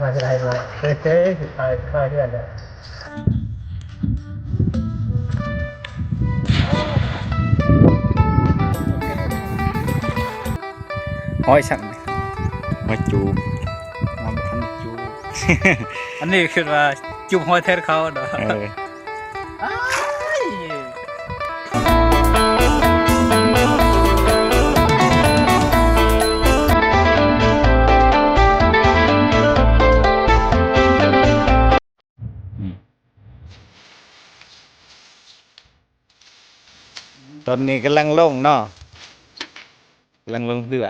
ມາຊິໄດ້ມາ ເອີ ເອີ ຊິໄປ ໄປເຮືອນແລ້ວ. ຮອຍສັກ ຮອຍຈູບ ຮອຍຄັນຈູບ ອັນນີ້ຄືວ່າຈູບຮອຍແທນເຂົາເນາະ. ເອີ. ຕອນນີ້ກຳລັງລົງເນາະ ກຳລັງລົງເຮືອ.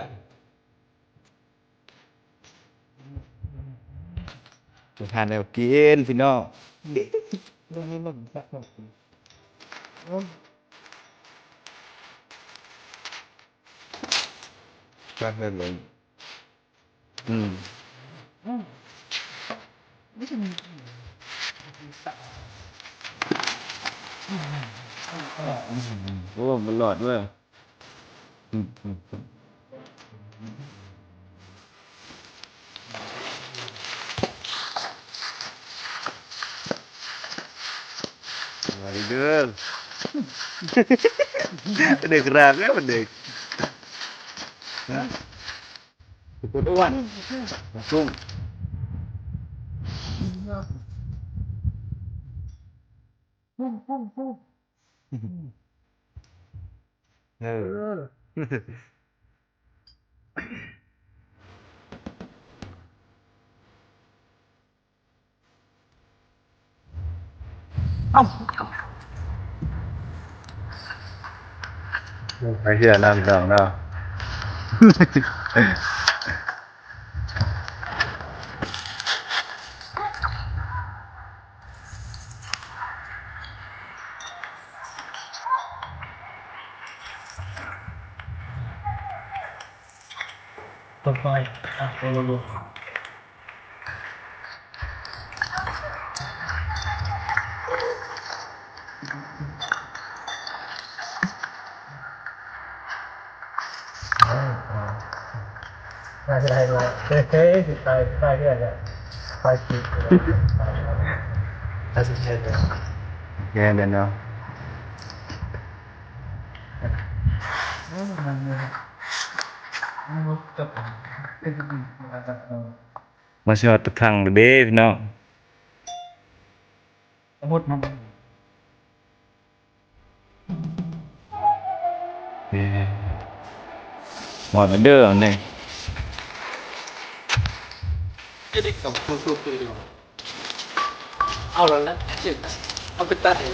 ໄປຫາແນວກິນພີ່ນ້ອງ ອືມ ໂອ້ ມັນຫຼອດເວີຍ. ມາເດີ ເດັກຣາກເດ້ ເດັກ ເປັນຄົນອ້ວນ ສູງ. ເອີ ເອົ້າ ໄປເທື່ອນຳນ້ອງເນາະ. ມາຊິໄດ້ມາ ເອີ ເອີ ຊິໄປ ໄປເຮືອນແລ້ວ ໄປກິນ ໄປເຮືອນແລ້ວ ແມ່ນເນາະ. ມາຊິຮອດຕະຖັງແລ້ວເດ້ພີ່ນ້ອງ. ຮອດແລ້ວເດີນີ້ ເອົາແລ້ວນະ ເອົາໄປຕັດໃຫ້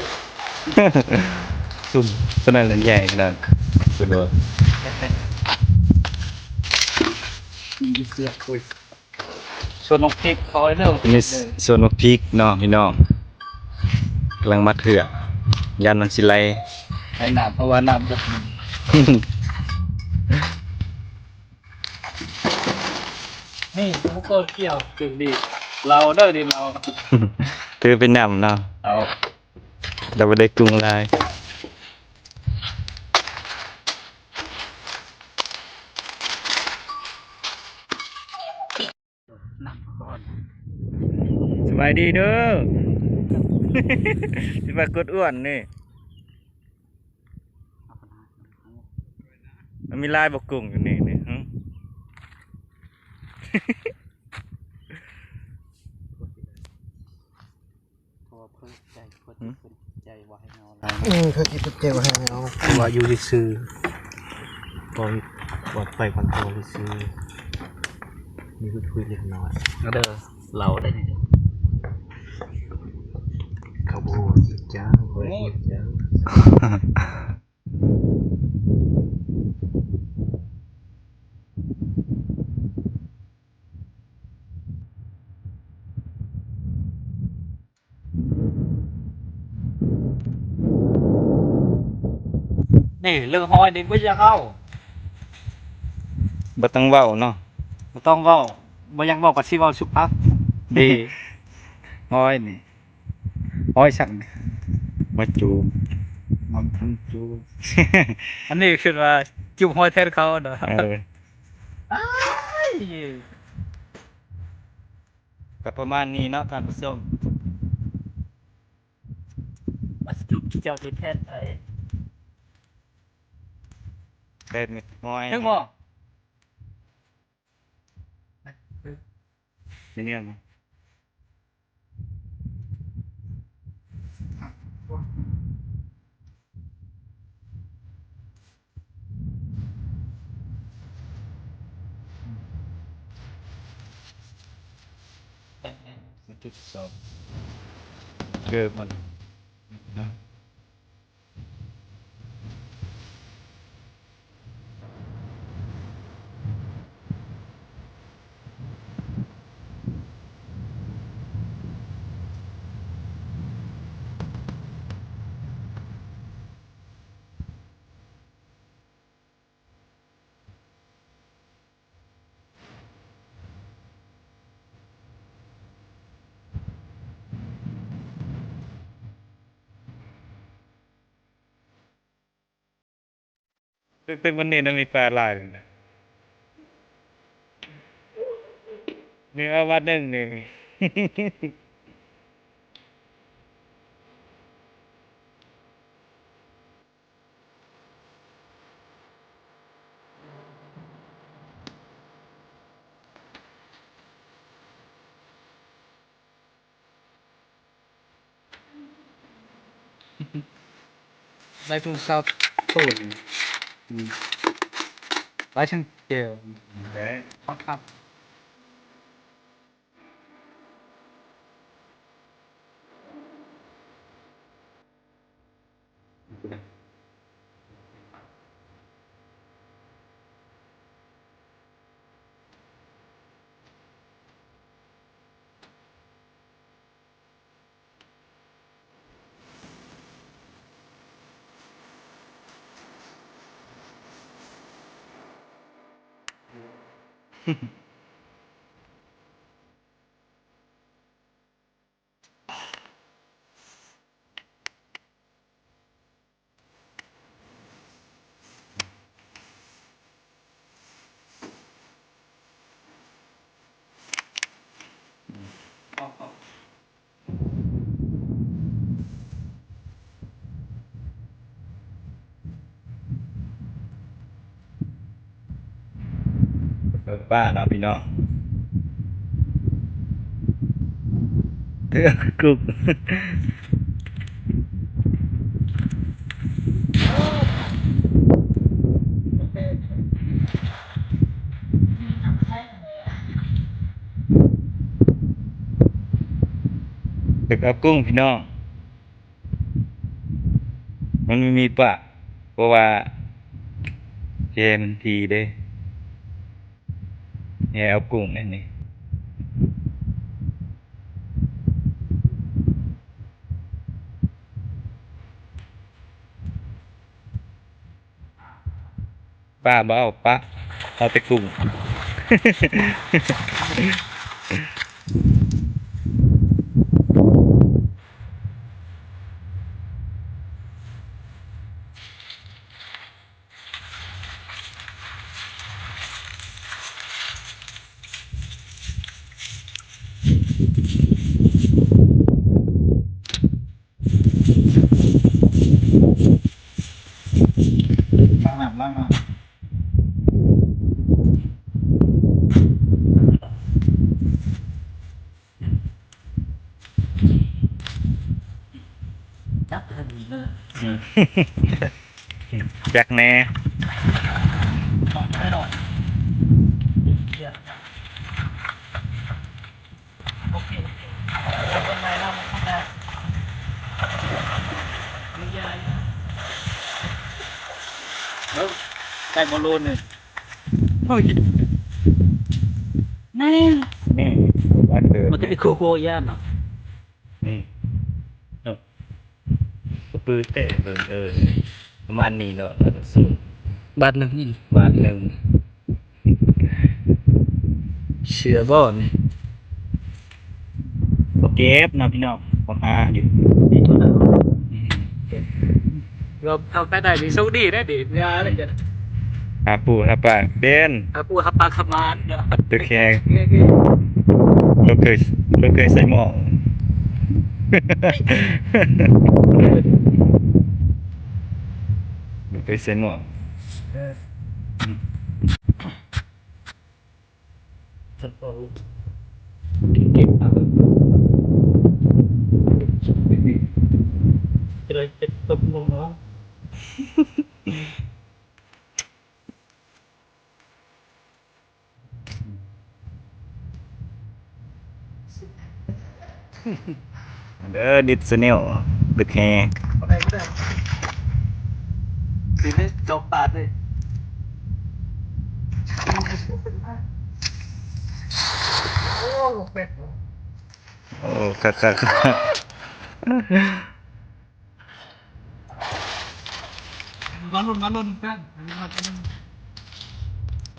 ຊຸມໂຕນັ້ນລະໃຫຍ່ຂະໜາດ ເປັນບໍ່ ມີເສືອໂອ້ຍ. ສວນໝາກພິກເຂົາເດີ ນີ້ສວນໝາກພິກເນາະພີ່ນ້ອງ ກຳລັງມາເຖືກ ຢ້ານມັນຊິໄຫຼ ໃຫ້ນ້ຳ ເພາະວ່ານ້ຳບໍ່ ນີ້ອຸປະກອນກ່ຽວ ເຖິງດີ ເຫຼົ້າເດີນີ້ ເຫຼົ້າ ຖືໄປນຳເນາະ ເອົາ ແຕ່ບໍ່ໄດ້ກຸງຫຼາຍ. ສະບາຍດີເດີ ຊິມາກົດອ້ວນນີ້ ມັນມີລາຍບໍ່ກຸ້ງຢູ່ນີ້ນີ້ ຫື? ເພາະວ່າເພິ່ນໃຈ ເພິ່ນ ເພິ່ນໃຈວ່າໃຫ້ເຮົາ ເອີ ເພິ່ນໃຈວ່າໃຫ້ເຮົາ ເພາະວ່າຢູ່ຊື່ໆ ກໍວ່າໄປກ່ອນໂຕຊື່ໆ ມີຄຸຍເລັກນ້ອຍ ເດີ ເລົ່າໄດ້ນີ້ ເຂົາບໍ່ຮູ້ວ່າເຮັດຫຍັງ ບໍ່ໄດ້ເຮັດຫຍັງ. ນີ້ເລື່ອງຮອຍນີ້ບໍ່ຢາກເວົ້າ ບໍ່ຕ້ອງເວົ້າເນາະ ບໍ່ຕ້ອງເວົ້າ ບໍ່ຢາກເວົ້າກໍຊິເວົ້າສຸພາບເດ້ ຮອຍນີ້ ຮອຍສັກ ມາຈູບ ມາຈູບ ອັນນີ້ຄືວ່າຈູບຮອຍແທນເຂົາເນາະ ເອີ. ກໍປະມານນີ້ເນາະທ່ານຜູ້ຊົມ. ມາສະດຸດເຈົ້າເຮັດແທນໄປ ແບບນີ້ຫ້ອຍ ເຖິງບໍ່? ເປັນຫຍັງ? ເກີດມັນນະ. ຕຶk-tyk ວັນນີ້ນະ ມີປາຫຼາຍນະ ນີ້ເອົາວັດໜຶ່ງນີ້. ໄດ້ເພິ່ງຊາວໂຕນ ອືມ ໄດ້ທັງແຈວ ແມ່ນ ບັງຄັບ. ເບິ່ງປາເນາະພີ່ນ້ອງ ເທື່ອກຸກ ເບິ່ງເອົາກຸ້ງພີ່ນ້ອງ. ມັນບໍ່ມີປາ ເພາະວ່າແຫຍ່ມັນຖີ່ເດ້ ແຫຍ່ເອົາກຸ້ງອັນນີ້ ປາບໍ່ເອົາ ປາເອົາແຕ່ກຸ້ງ. ລ້າງນ້ຳ ລ້າງນ້ຳ. ຈັກເຖິງເລີຍ ອືມ ຈັກແນ່ ໜ້ອຍໆ ໂອເຄ ເອົາເບິ່ງໃໝ່ເນາະ ມັນທຳໄດ້ ມັນໃຫຍ່ ເບິ່ງ ໄດ້ບໍ່ໂລໜຶ່ງ. ໂອ້ຍ ແນ່ ແນ່ ມັນຈະມີໂຄໂຄຍານເນາະ ນີ້ເນາະ ກະປືແຕະເບິ່ງ ເອີ ປະມານນີ້ເນາະ ບາດໜຶ່ງ ບາດໜຶ່ງ ເຊື່ອບໍ່ນີ້? ບໍ່ເກັບເນາະພີ່ນ້ອງ ບໍ່ຫາຢູ່ ເຮົາໄປໄດ້ນີ້ໂຊກດີເດ້ນີ້ ຫາປູຫາປາເບນ ຫາປູຫາປາຂະມານເນາະ ຕຶກແຮງ ບໍ່ເຄີຍ ບໍ່ເຄີຍໃສ່ໝວກ ບໍ່ເຄີຍໃສ່ໝວກ. ເດີ ດິດຊະແນວ ຕຶກແຮ່ ໄປບໍ່ໄດ້ ຊິໄດ້ຈົບປາດເລີຍ. ໂອ້ ລົງແບບ ໂອ້ ຄັກໆໆ. ມາລຸ້ນ ມາລຸ້ນກັນ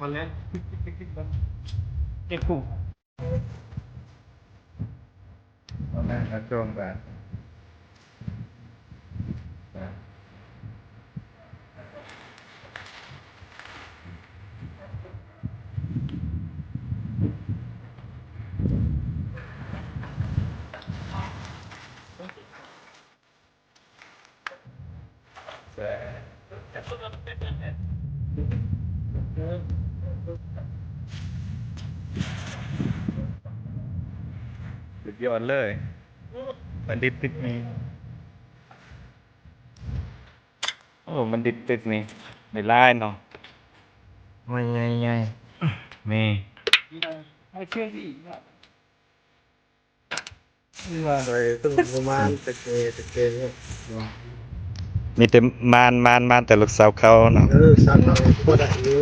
ມາເລີຍ ເກັບກູ້ ເອົາແມ່ນ ມາໂຈມກັນ. ສຸດຍອດເລີຍ ບັນດິດຕຶກນີ້. ໂອ້ ບັນດິດຕຶກນີ້ ໄດ້ຫຼາຍເນາະ ໃຫຍ່ໆ ແມ່ ໄປເຊື່ອອີກ. ວ່າໄປເພິ່ນປະມານຕະເກ ຕະເກ ມີແຕ່ມານ ມານ ມານ ແຕ່ລູກສາວເຂົາເນາະ. ເອີ ສາວເຂົາພໍໄດ້ຢູ່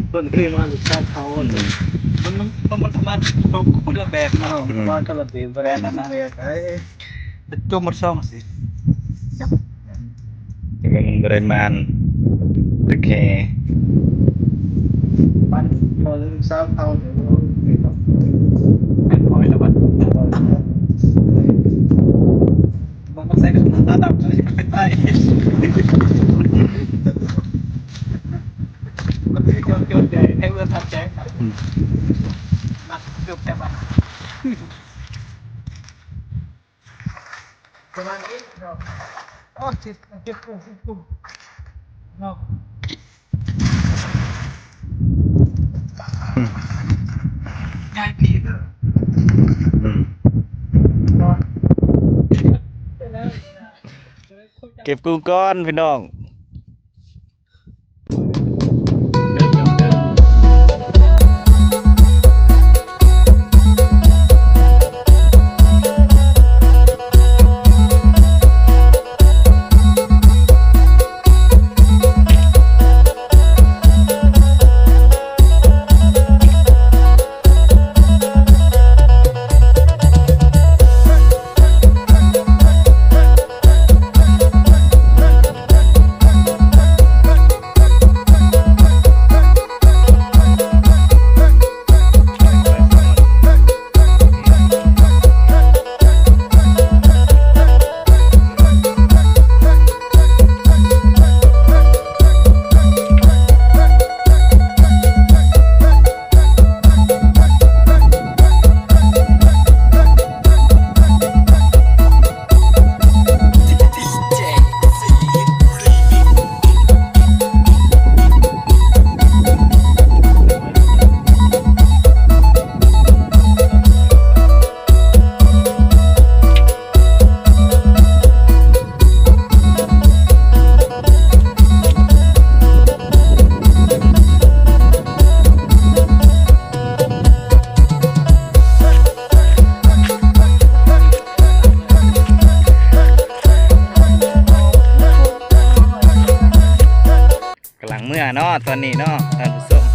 ເພິ່ນເຄີຍມາລູກສາວເຂົາ ອືມ ມັນ ມັນ ມັນ ມັນ ມັນຄົນລະແບບເນາະ ອືມ ມາຄົນລະແບບ ບໍ່ໄດ້ອັນນັ້ນນະ ໄປ ຈົມໝົດຊ່ອງຊິ ແຕ່ວ່າມັນບໍ່ໄດ້ມານ ຕະແຄ ມັນບໍ່ລືມສາວເກົ່າເດີ ແມ່ນບໍ່ລະບັດ ບໍ່ໃສ່ຕາດຳ ເປັນໄປ ມັນຄືຈົນໃຫຍ່ໃນເມືອງທ່າແຈງ ອືມ ມັນເກືອບແຕ່ວ່າ ປະມານນີ້ເນາະ ໂອ້ຍ ເຈັບ ເຈັບ ເຈັບ ເຈັບ ເນາະ ອືມ ຍ້າຍທີ່ເດີ ອືມ ເກັບກຸ້ງກ່ອນ ພີ່ນ້ອງ. ກຳລັງເມືອເນາະ ຕອນນີ້ເນາະ ທ່ານຜູ້ຊົມ.